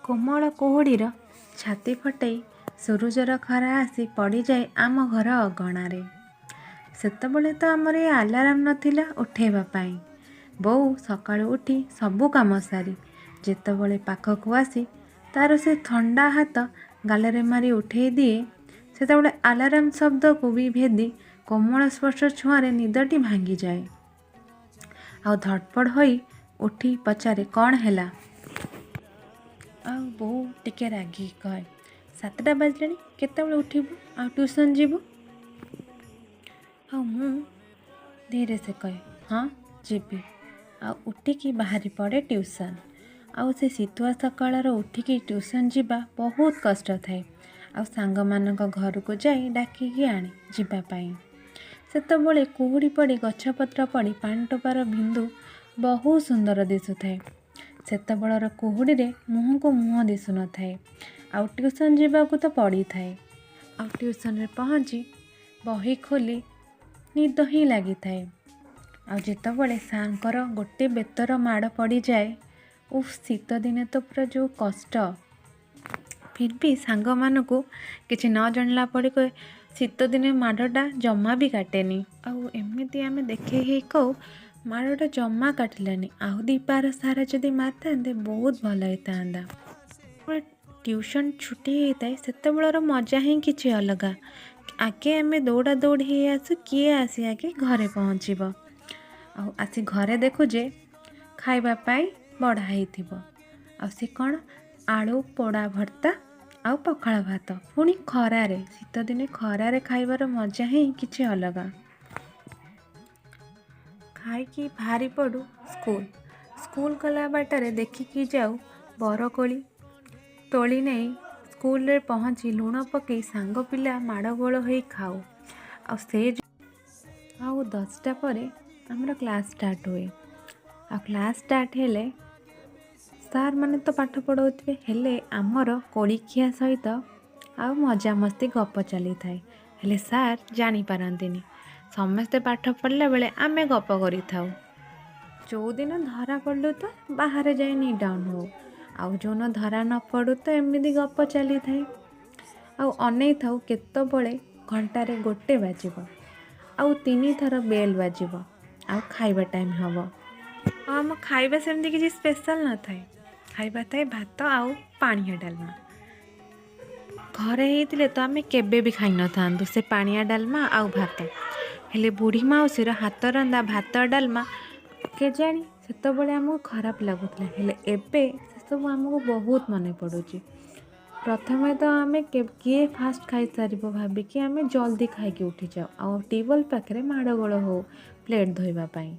କୋମଳ କୁହୁଡ଼ିର ଛାତି ଫଟେଇ ସୂରୁଜର ଖରା ଆସି ପଡ଼ିଯାଏ ଆମ ଘର ଅଗଣାରେ। ସେତେବେଳେ ତ ଆମର ଏ ଆଲାରାମ୍ ନଥିଲା ଉଠେଇବା ପାଇଁ। ବୋଉ ସକାଳୁ ଉଠି ସବୁ କାମ ସାରି ଯେତେବେଳେ ପାଖକୁ ଆସି ତା'ର ସେ ଥଣ୍ଡା ହାତ ଗାଲରେ ମାରି ଉଠେଇ ଦିଏ, ସେତେବେଳେ ଆଲାରାମ୍ ଶବ୍ଦକୁ ବି ଭେଦି କୋମଳ ସ୍ପର୍ଶ ଛୁଆଁରେ ନିଦଟି ଭାଙ୍ଗିଯାଏ। ଆଉ ଧଡ଼ପଡ଼ ହୋଇ ଉଠି ପଚାରେ, କ'ଣ ହେଲା? ଆଉ ବୋଉ ଟିକେ ରାଗିକି କହେ, 7ଟା ବାଜିଲାଣି, କେତେବେଳେ ଉଠିବୁ ଆଉ ଟ୍ୟୁସନ୍ ଯିବୁ? ଆଉ ମୁଁ ଧୀରେ ସେ କହେ, ହଁ ଯିବି। ଆଉ ଉଠିକି ବାହାରି ପଡ଼େ ଟ୍ୟୁସନ୍। ଆଉ ସେ ଶୀତୁଆ ସକାଳର ଉଠିକି ଟ୍ୟୁସନ୍ ଯିବା ବହୁତ କଷ୍ଟ ଥାଏ। ଆଉ ସାଙ୍ଗମାନଙ୍କ ଘରକୁ ଯାଇ ଡାକିକି ଆଣେ ଯିବା ପାଇଁ। ସେତେବେଳେ କୁହୁଡ଼ି ପଡ଼ି ଗଛପତ୍ର ପଡ଼ି ପାଣି ଟୋପାର ବିନ୍ଦୁ ବହୁତ ସୁନ୍ଦର ଦିଶୁଥାଏ। ସେତେବେଳର କୁହୁଡ଼ିରେ ମୁହଁକୁ ମୁହଁ ଦିଶୁନଥାଏ। ଆଉ ଟ୍ୟୁସନ୍ ଯିବାକୁ ତ ପଡ଼ିଥାଏ। ଆଉ ଟ୍ୟୁସନ୍ରେ ପହଞ୍ଚି ବହି ଖୋଲି ନିଦ ହିଁ ଲାଗିଥାଏ। ଆଉ ଯେତେବେଳେ ସାର୍ଙ୍କର ଗୋଟେ ବେତର ମାଡ଼ ପଡ଼ିଯାଏ, ଉଫ୍, ଶୀତ ଦିନେ ତ ପୁରା ଯେଉଁ କଷ୍ଟ। ଫିର୍ ବି ସାଙ୍ଗମାନଙ୍କୁ କିଛି ନ ଜଣିଲା ପରି କହେ, ଶୀତ ଦିନେ ମାଡ଼ଟା ଜମା ବି କାଟେନି। ଆଉ ଏମିତି ଆମେ ଦେଖେଇ ହେଇ କହୁ, ମାଡ଼ଟା ଜମା କାଟିଲାନି, ଆଉ ଦୁଇ ପାର ସାରା ଯଦି ମାରିଥାନ୍ତେ ବହୁତ ଭଲ ହେଇଥାନ୍ତା। ଟ୍ୟୁସନ୍ ଛୁଟି ହେଇଥାଏ, ସେତେବେଳର ମଜା ହିଁ କିଛି ଅଲଗା। ଆଗେ ଆମେ ଦୌଡ଼ା ଦୌଡ଼ି ହେଇ ଆସୁ, କିଏ ଆସି ଆଗେ ଘରେ ପହଞ୍ଚିବ। ଆଉ ଆସି ଘରେ ଦେଖୁ ଯେ ଖାଇବା ପାଇଁ ବଢ଼ା ହେଇଥିବ। ଆଉ ସେ କ'ଣ ଆଳୁ ପୋଡ଼ା ଭର୍ତ୍ତା ଆଉ ପଖାଳ ଭାତ, ପୁଣି ଖରାରେ, ଶୀତଦିନେ ଖରାରେ ଖାଇବାର ମଜା ହିଁ କିଛି ଅଲଗା। ଖାଇକି ବାହାରି ପଡ଼ୁ ସ୍କୁଲ। ସ୍କୁଲ ଗଲା ବାଟରେ ଦେଖିକି ଯାଉ ବରକୋଳି, ତୋଳି ନେଇ ସ୍କୁଲରେ ପହଞ୍ଚି ଲୁଣ ପକାଇ ସାଙ୍ଗ ପିଲା ମାଡ଼ଗୋଳ ହୋଇ ଖାଉ। ଆଉ ସେ ଆଉ 10ଟା ପରେ ଆମର କ୍ଲାସ୍ ଷ୍ଟାର୍ଟ ହୁଏ। ଆଉ କ୍ଲାସ୍ ଷ୍ଟାର୍ଟ ହେଲେ ସାର୍ ମାନେ ତ ପାଠ ପଢ଼ଉଥିବେ, ହେଲେ ଆମର କୋଳିଖିଆ ସହିତ ଆଉ ମଜାମସ୍ତି ଗପ ଚାଲିଥାଏ। ହେଲେ ସାର୍ ଜାଣିପାରନ୍ତିନି। ସମସ୍ତେ ପାଠ ପଢ଼ିଲା ବେଳେ ଆମେ ଗପ କରିଥାଉ। ଯେଉଁଦିନ ଧରା ପଡ଼ିଲୁ ତ ବାହାରେ ଯାଇ ନି ଡାଉନ୍ ହଉ, ଆଉ ଯେଉଁଦିନ ଧରା ନ ପଡ଼ୁ ତ ଏମିତି ଗପ ଚାଲିଥାଏ। ଆଉ ଅନେଇଥାଉ କେତେବେଳେ ଘଣ୍ଟାରେ ଗୋଟେ ବାଜିବ ଆଉ 3 ଥର ବେଲ୍ ବାଜିବ ଆଉ ଖାଇବା ଟାଇମ୍ ହେବ। ଆଉ ଆମ ଖାଇବା ସେମିତି କିଛି ସ୍ପେଶାଲ୍ ନଥାଏ। ଖାଇବା ଥାଏ ଭାତ ଆଉ ପାଣିଆ ଡାଲମା। ଘରେ ହେଇଥିଲେ ତ ଆମେ କେବେ ବି ଖାଇନଥାନ୍ତୁ ସେ ପାଣିଆ ଡାଲମା ଆଉ ଭାତ। ହେଲେ ବୁଢ଼ୀ ମାଉସୀର ହାତ ରନ୍ଧା ଭାତ ଡାଲମା, କେଜାଣି ସେତେବେଳେ ଆମକୁ ଖରାପ ଲାଗୁଥିଲା, ହେଲେ ଏବେ ସେସବୁ ଆମକୁ ବହୁତ ମନେ ପଡ଼ୁଛି। ପ୍ରଥମେ ତ ଆମେ କିଏ ଫାଷ୍ଟ ଖାଇସାରିବ ଭାବିକି ଆମେ ଜଲ୍ଦି ଖାଇକି ଉଠିଯାଉ ଆଉ ଟେବଲ୍ ପାଖରେ ମାଡ଼ଗୋଳ ହଉ ପ୍ଲେଟ୍ ଧୋଇବା ପାଇଁ।